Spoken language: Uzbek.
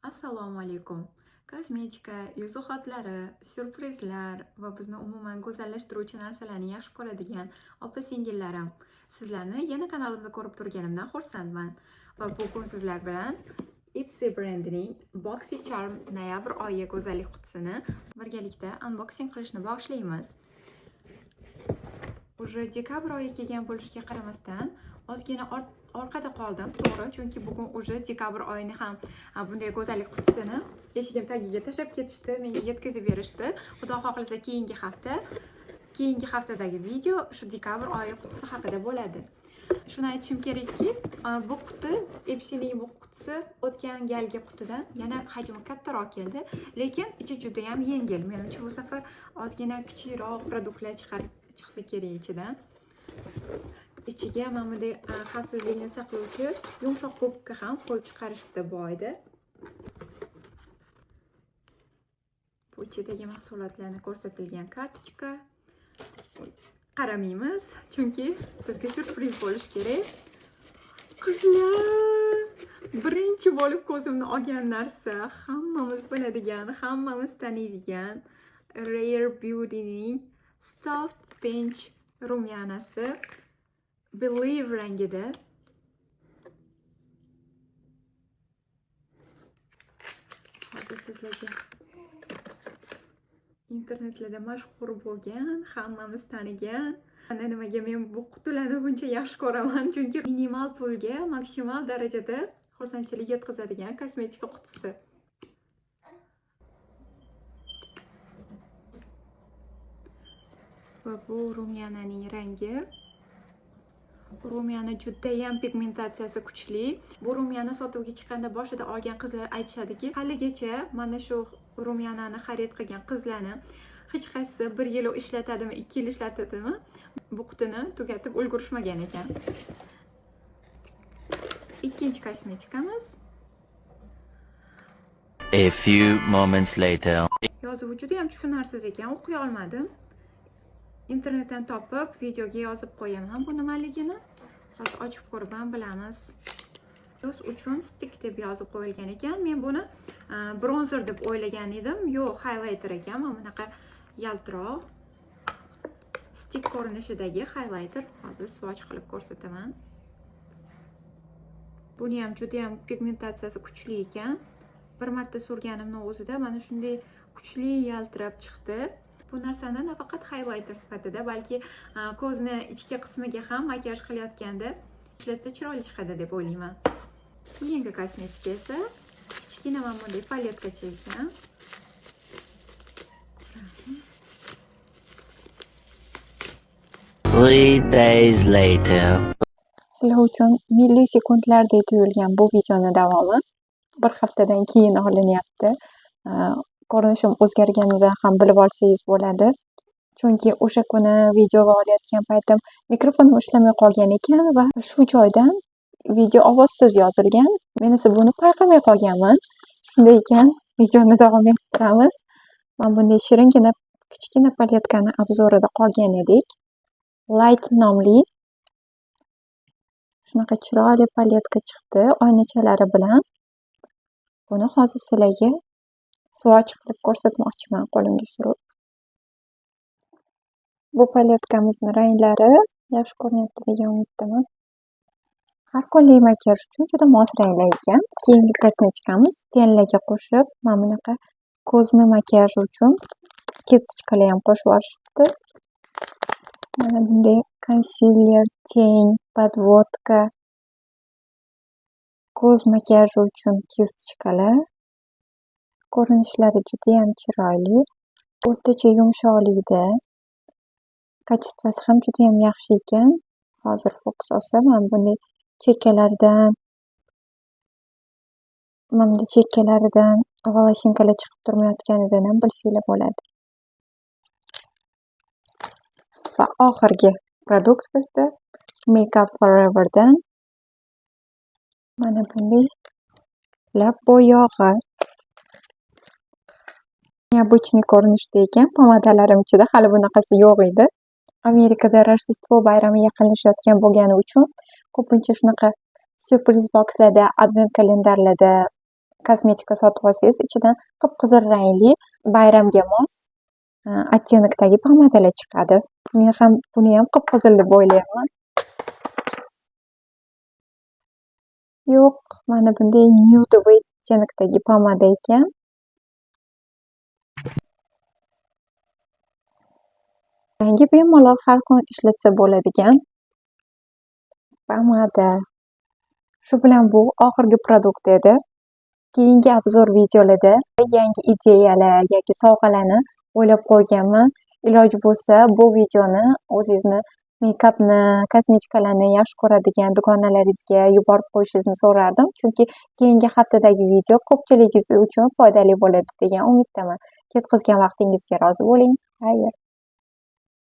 Assalomu alaykum. Kosmetika, yuz uxotlari, syurprizlar va bizni umuman go'zallashtiruvchi narsalarni yaxshi ko'radigan opa-singillarim, sizlarni yana kanalimda ko'rib turganimdan xursandman. Va bugun sizlar bilan Ipsy brendining BoxyCharm noyabr oyi go'zallik qutisini birgalikda unboxing qilishni boshlaymiz. Уже dekabr oyi kelgan bo'lishiga qaramasdan, ozgina orqada qoldim, to'g'ri, chunki bugun уже dekabr oyini ham bunday go'zallik qutisini eshigim tagiga tashlab ketishdi, menga yetkazib berishdi. Xudo xohlasa, keyingi haftadagi video shu dekabr oyi qutisi haqida bo'ladi. Shuni aytishim kerakki, bu quti, Ipsyning bu qutisi o'tgan galgi qutidan yana hajmi kattaroq keldi, lekin ichi juda ham yengil. Menimcha, bu safar ozgina kichikroq produktlar chiqsa kerak ichidan. Ichiga mana bunday xavfsizlikni saqlovchi yumshoq gubka ham qo'yib chiqarishibdi bu oyda. Bu ichidagi mahsulotlarni ko'rsatilgan kartochka. Qaramaymiz, chunki bizga syurpriz bo'lishi kerak. Qizlar, birinchi bo'lib ko'zimni olgan narsa hammamiz biladigan, hammamiz taniydigan Rare Beautyning Soft Pinch румяна si Believe rangida. Hozir sizlarga internetlarda mashhur bo'lgan, hammamiz tanigan. Ana nimaga men bu qutilarni buncha yaxshi ko'raman, chunki minimal pulga maksimal darajada xursandchilik yetkazadigan kosmetika qutisi. Va bu румяна ning rangi. Румяна judayam pigmentatsiyasi kuchli. Bu румяна sotuvga chiqqanda boshida olgan qizlar aytishadiki, haligacha mana shu румяна ni xarid qilgan qizlarni hech qaysi bir yil ishlatadimi, 2 yil ishlatadimi, bu qutini tugatib ulgurishmagan ekan. Ikkinchi kosmetikamiz. A few moments later. Yozuvi juda ham tushunarsiz ekan, o'qiy olmadim. Internetdan topib videoga yozib qo'yaman bu nimaligini. Hozir ochib ko'rib ham bilamiz. Yuz uchun stick deb yozib qo'yilgan ekan. Men buni bronzer deb o'ylagan edim. Yo'q, highlighter ekan. Mana bunaqa yaltiroq stick ko'rinishidagi highlighter. Hozir swatch qilib ko'rsataman. Buni ham juda ham pigmentatsiyasi kuchli ekan. Bir marta surganimni o'zida mana shunday kuchli yaltirab chiqdi. Bu narsani nafaqat highlighter sifatida, balki ko'zni ichki qismiga ham makiyaj qilayotganda ishlatsa chiroyli chiqadi deb o'ylayman. Keyingi kosmetika esa kichkina mana bunday paletkacha ekan. 3 days later. Sizlar uchun millisekundlardek tuyulgan bu videoni davomi bir haftadan keyin olinyapti. Ko'rinishim o'zgarganidan ham bilib olsangiz bo'ladi. Chunki o'sha kuni videoga olayotgan paytim mikrofonim ishlamay qolgan ekan va shu joydan video ovozsiz yozilgan. Men esa buni payqamay qolganman. Shunday ekan, videoni davom ettiramiz. Mana bunday shiringina kichkina paletkani обзор ida qolgan edik. Light nomli shunaqa chiroyli paletka chiqdi oynachalari bilan. Buni hozir sizlarga swatch qilib ko'rsatmoqchiman qo'limga surib. Bu paletkamizni ranglari yaxshi ko'rinyapti degan umiddaman. Har kunlik makiyaj uchun juda mos ranglar ekan. Keyingi kosmetikamiz тень larga qo'shib, mana bunaqa ko'zni makiyaji uchun кисточка lar ham qo'shib yuborishibdi. Mana bunday konsiler, тень, подводка, ko'z makiyaji uchun кисточка lar. Ko'rinishlari judayam chiroyli, o'rtacha yumshoqlikda, качество si ham judayam yaxshi ekan. Hozir fokus olsa, mana bunday chekkalaridan волосинка lar chiqib turmayotganidan ham bilsanglar bo'ladi. Va oxirgi produkt bizda Makeup Forever'dan mana bunday lab bo'yog'i. Необычный ko'rinishda ekan, pomadalarim ichida hali bunaqasi yo'q edi. Amerikada Rojdestvo bayrami yaqinlashayotgan bo'lgani uchun ko'pincha shunaqa syurpriz bokslarda, advent kalendarlarda Kosmetika sotib olsangiz, ichidan qip-qizil rangli bayramga mos оттенок dagi pomadalar chiqadi. Men ham buniyam qip-qizil deb o'ylayapman. Yo'q, mana bunday нюдовый оттенок dagi pomada ekan. Rangi bemalol har kun ishlatsa bo'ladigan pomada. Shu bilan bu oxirgi продукт edi. Keyingi обзор videolarda yangi ideyalar yoki sovg'alarni o'ylab qo'yganman. Iloji bo'lsa, bu videoni o'zingizni make-upni, kosmetikalarni yaxshi ko'radigan dugonalaringizga yuborib qo'yishingizni so'rardim. Chunki keyingi haftadagi video ko'pchiligingiz uchun foydali bo'ladi degan umiddaman. Ketkazgan vaqtingizga rozi bo'ling. Xayr.